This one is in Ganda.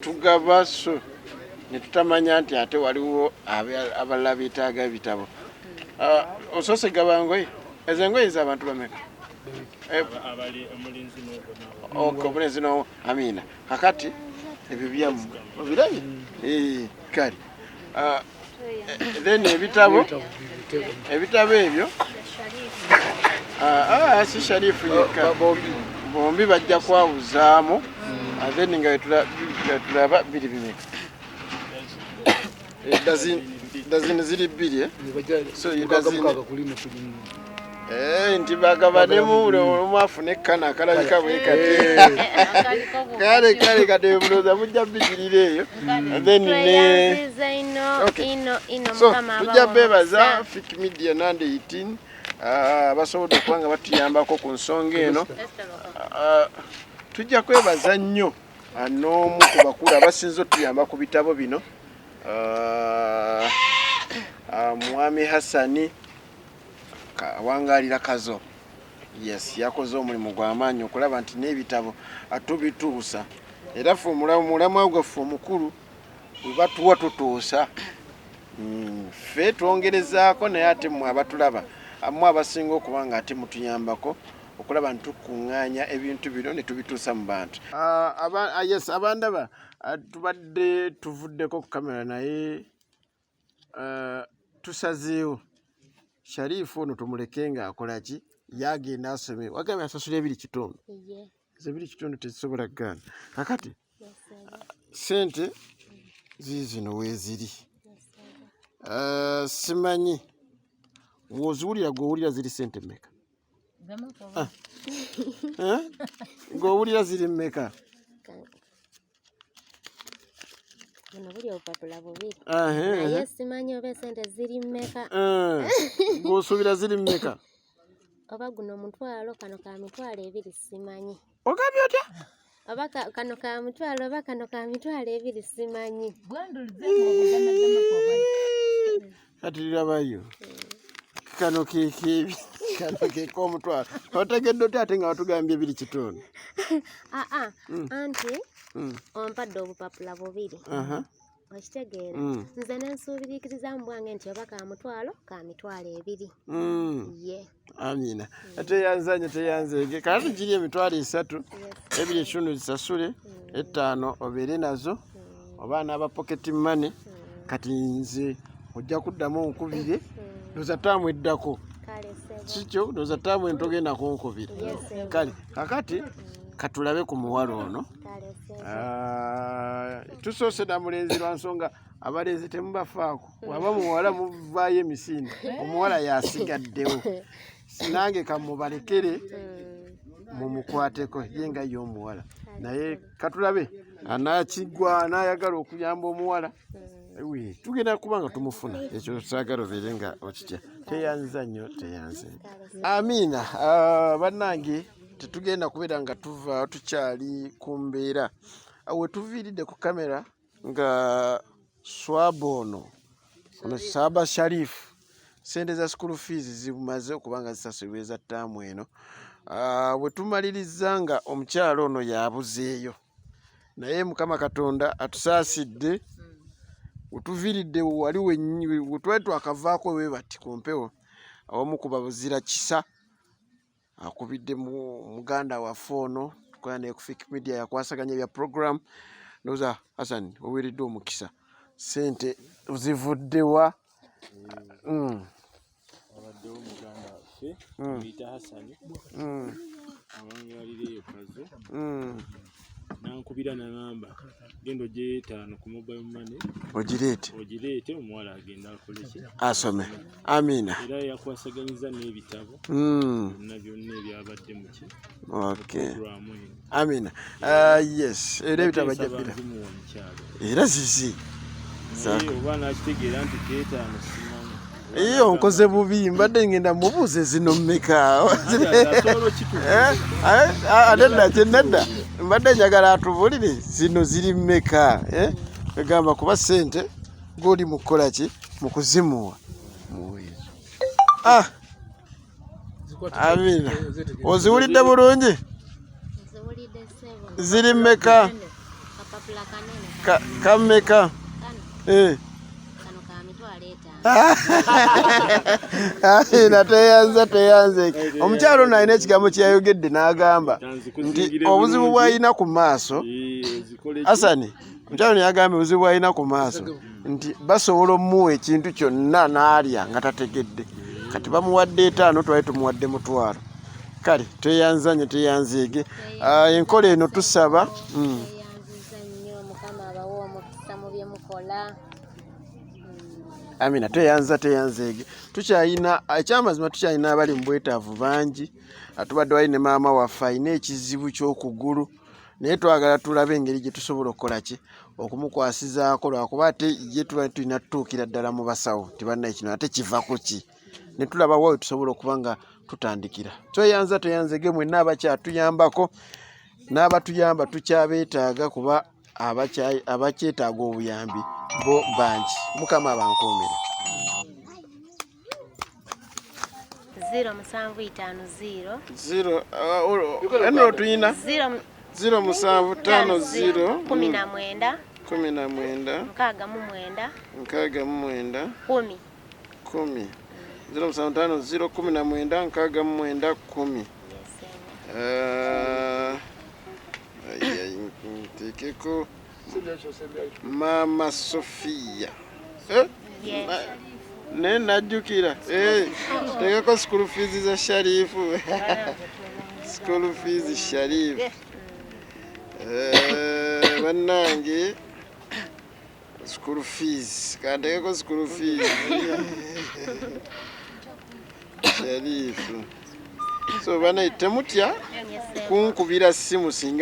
Tugaba so ne tutamanya nti ate waliwo abalala beetaaga ebitabo. Ah, osoose gaba ngoye, ezo engoye z'abantu bameka? Eh, omulenzi no amiina. Kakati ebyo byammwe obirabye? Eh, kale ah, eh, then ebitabo ebitabo ebyo ah, ah, si Sharifu yekka, bombi bajja kwawuzaamu. Then nga tulaba biri bimeka? Eh, dazini ziri bbiri, eh? So eh, nti bagabanemu buli omu afune ekkana akalabika bwe kati. Kale kale, kati mulowooza mujja bigirira eyo. Then ne so tujja bebaza Fik Media Nande 18 basobodde okuba nga batuyambako ku nsonga eno. Tujja kwebaza nnyo n'omu ku bakulu abasinze otuyamba ku bitabo bino, Mwami Hassani awangalira Kazo. Yes, yakoze omulimu gw'amaanyi okulaba nti n'ebitabo tubituusa, era ffe omulamwa gwaffe omukulu bwe batuwa tutuusa. Ffe twongerezaako, naye ate mmwe abatulaba, mmwe abasinga okuba nga ate mutuyambako okulaba nti tukuŋŋaanya ebintu bino ne tubituusa mu bantu. Yes, abandaba, tubadde tuvuddeko ku kamera, naye tusazeewo Sharifu ono tumuleke ng'akola ki, yagenda asome. Wagambye asasula 2.5, ezo 2.5 tezisobola kugaana. Kakati sente ziizino weeziri. Simanyi woziwulira, gweowulira ziri sente mmeka? Eh? Ng'owulira ziri mmeka? Buno buli obupapula bubiri, naye simanyi oba esente ziri mmeka. Ng'osuubira ziri mmeka? Oba guno mutwalo, kano ka 20,000, simanyi. Ogambye otya? Oba kano ka mutwalo, oba kano ka 20,000, simanyi. Kati lirabayo kano kekebi, kano kek'omutwalo. Otegedde otya ate nga watugambye 2.5? Aa, anti ompadde obupapula bubiri, okitegeera? Nze nensuubiriikiriza mu bwange nti oba ka mutwalo, ka 20,000. Ye. Amina, teyanzanye, teyanzeege. Kakati giri 30,000, 2.5 zisasule, 5 obeere nazo oba n'aba pocket money. Kati nze ojja kuddamu onkubire, ndowooza taamu eddako. Kale ssebo. Kikyo, ndowooza taamu eno togenda kunkubira. Yes, ssebo. Kale kakati katulabe ku muwala ono. Kale ssebo. Ah, tusoose na mulenzi lwa nsonga abalenzi temubafaako, waba muwala muvaayo emisinde, omuwala yasigaddewo. Nange kamubalekere mumukwateko ye nga ye omuwala, naye katulabe anakigwa anayagala okuyamba omuwala. Wi, tugenda kuba nga tumufuna, ekyo saagala obeere nga okitya. Teyanza nnyo, teyanze. Amiina. Ah, bannange, tetugenda kubeera nga tuva tukyali ku mbeera. Ah, we tuviiridde ku kamera nga swaba ono ono Saaba Sharifu, sente za school fees zimaze okuba nga zisasulibwa eza ttaamu eno. Ah, bwe tumaliriza nga omukyalo ono yabuzeeyo, naye Mukama Katonda atusaasidde, wetuviiridde wali wetwali twakavaako we bati ku mpewo, awamu ku babuzira kisa akubidde mu muganda waffe ono tukola naye ku Fik Media, yakwasaganya ebya program. Ndowooza Hassan oweereddwa omukisa, sente zivuddewa? Abaddewo muganda waffe muyita Hasani, awangalira eyo Kazo. Nankubira naŋamba genda ogyeyo 5 ku mobile money. Ogireete. Ogireete, omuwala agenda akole ki? Asome. Amiina. Era yakwasaganyiza n'ebitabo byonna byonna ebyabadde muki programu eno. Amina. Yes, era ebitabo ajja Nsaba bira nzimuwa omukyalo. Era zizi. Naye oba nakitegeera nti keetaano, simanyi. Iyo nkoze bubi, mbadde ngenda mubuuze zino mmeka. Asobola okituuka. Nedda, kyenedda mbadde njagala atubulire zino ziri mmeka, eh? Egamba kuba sente goli mu kukola ki, mu kuzimuwa muweezo. Ah, amina, oziwulidde bulungi? Nziwulidde ssebo. Ziri mmeka? Kapapula kanene. Kameka? Kano ka 50,000. Amina, teyanza teyanze. Omukyalo ono alina ekigambo kye yayogedde n'agamba nti obuzibu bw'alina ku maaso, Asani, omukyalo ono yagambye obuzibu bw'alina ku maaso nti basobola omuwa ekintu kyonna n'alya nga tategedde. Kati bamuwadde 5, twali tumuwadde 500. Kale tweyanza nnyo, tweyanzeege. Enkola eno tusaba. Tweyanziza nnyo, Mukama abawe omukisa mu bye mukola. Amina, tweyanza tweyanzeege. Tukyalina ekyamazima, tukyalina abali mu bwetaavu bangi. Tubadde wali ne maama waffe alina ekizibu ky'okugulu, naye twagala tulabe engeri gye tusobola okukola ki okumukwasizaako, lwakuba ate ye tuba tulina tutuukira ddala mu basawo tibannaye kino ate kiva ku ki, ne tulaba wa we tusobola okuba nga tutandikira. Tweyanza tweyanzege mwenna abakyatuyambako n'abatuyamba, tukyabeetaaga kuba abakyetaaga obuyambi bo bangi. Mukama abankuumire. 0750. 0 eno tuyina 0 0750 19 19 69 69 10. 10. 0750 19 69 10. Nteekeko Maama Sofia. Naye najjukira teekeko school fees za Sharifu. School fees Sharifu. Bannange, school fees, kanteekeko school fees Sharifu. So banaye temutya kunkubira simu singa